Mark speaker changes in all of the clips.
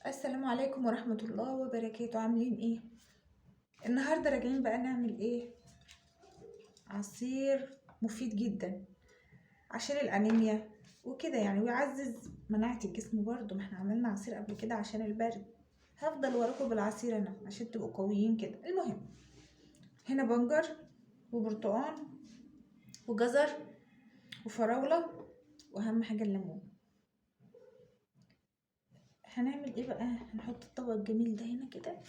Speaker 1: السلام عليكم ورحمة الله وبركاته. عاملين ايه النهاردة؟ راجعين بقى نعمل ايه؟ عصير مفيد جدا عشان الانيميا وكده يعني، ويعزز مناعة الجسم برضو. ما احنا عملنا عصير قبل كده عشان البرد، هفضل وراكم بالعصير انا عشان تبقوا قويين كده. المهم هنا بنجر وبرتقان وجزر وفراولة، واهم حاجة الليمون. هنعمل ايه بقى؟ هنحط الطبق الجميل ده هنا كده،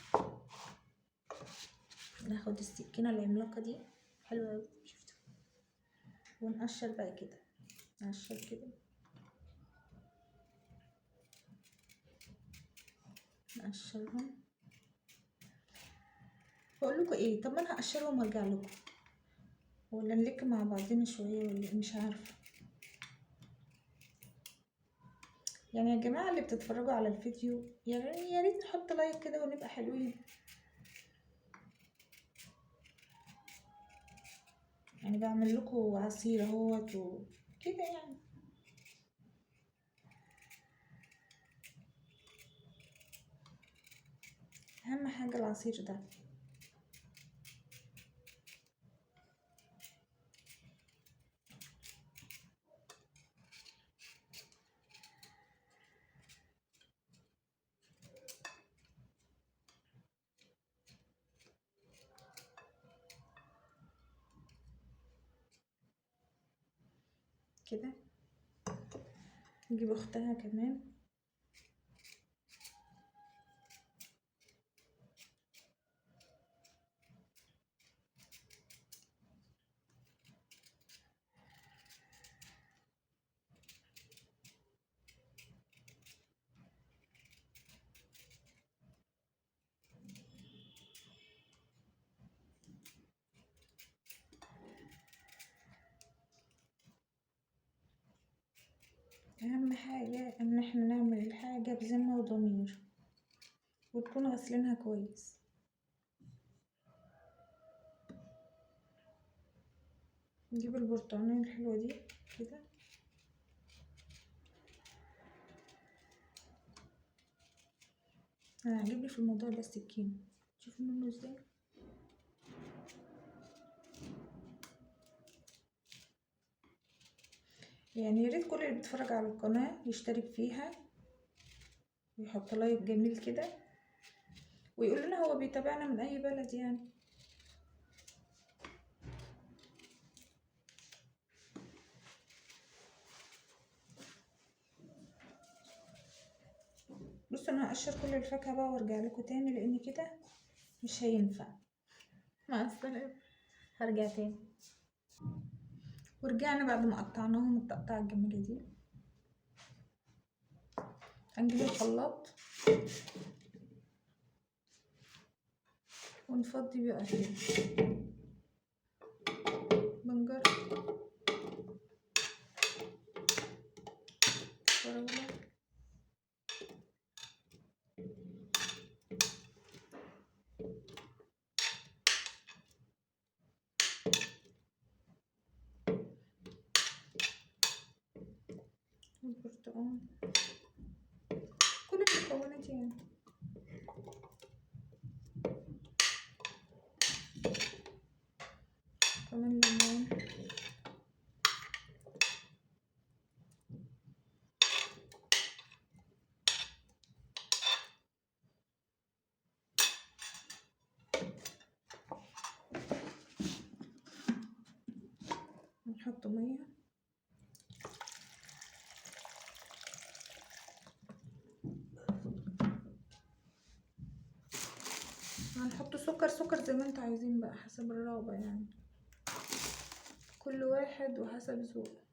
Speaker 1: ناخد السكينة العملاقة دي حلوة اوي شفتوا، ونقشر بقى كده، نقشر كده، نقشرهم. بقول لكم ايه، طب ما انا هقشرهم وارجع لكم، ولا نلك مع بعضنا شوية ولا إيه؟ مش عارفة يعني. يا جماعة اللي بتتفرجوا على الفيديو يعني يا ريت نحط لايك كده ونبقى حلوين. يعني بعمل لكم عصير اهوت وكده يعني. اهم حاجة العصير ده. كده نجيب اختها كمان. اهم حاجة ان احنا نعمل الحاجة بذمة وضمير، وتكون غسلينها كويس. نجيب البرتقانية الحلوة دي كده، انا عاجبني في الموضوع ده السكينة، شوفوا منه ازاي. يعني يا ريت كل اللي بيتفرج على القناة يشترك فيها ويحط لايك جميل كده، ويقول لنا هو بيتابعنا من اي بلد يعني. بصوا انا هقشر كل الفاكهة بقى وارجع لكم تاني، لان كده مش هينفع. مع السلامة، هرجع تاني. ورجعنا بعد ما قطعناهم التقطيعة الجميلة دي. هنجيب الخلاط ونفضي بقى كده بنجر، فراولة، البرتقال، كل المكونات يعني. كمان ليمون، نحط ميه. هنحط سكر، سكر زي ما انتوا عايزين بقى حسب الرغبة يعني، كل واحد وحسب ذوقه.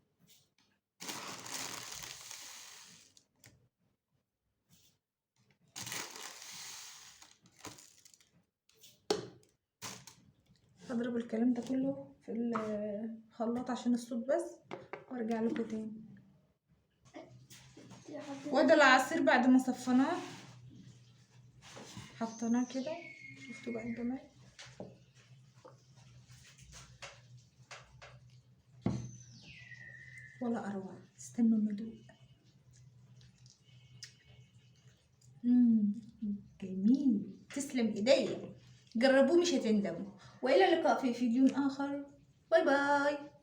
Speaker 1: هضرب الكلام ده كله في الخلاط عشان الصوت بس، وارجع لكم تاني. وده العصير بعد ما صفيناه حطيناه كده، شفتوا بقى الجمال. ولا اروع. استنوا ما ادوق. تسلم ايديا. جربوه مش هتندموا. والى اللقاء في فيديو اخر. bye bye.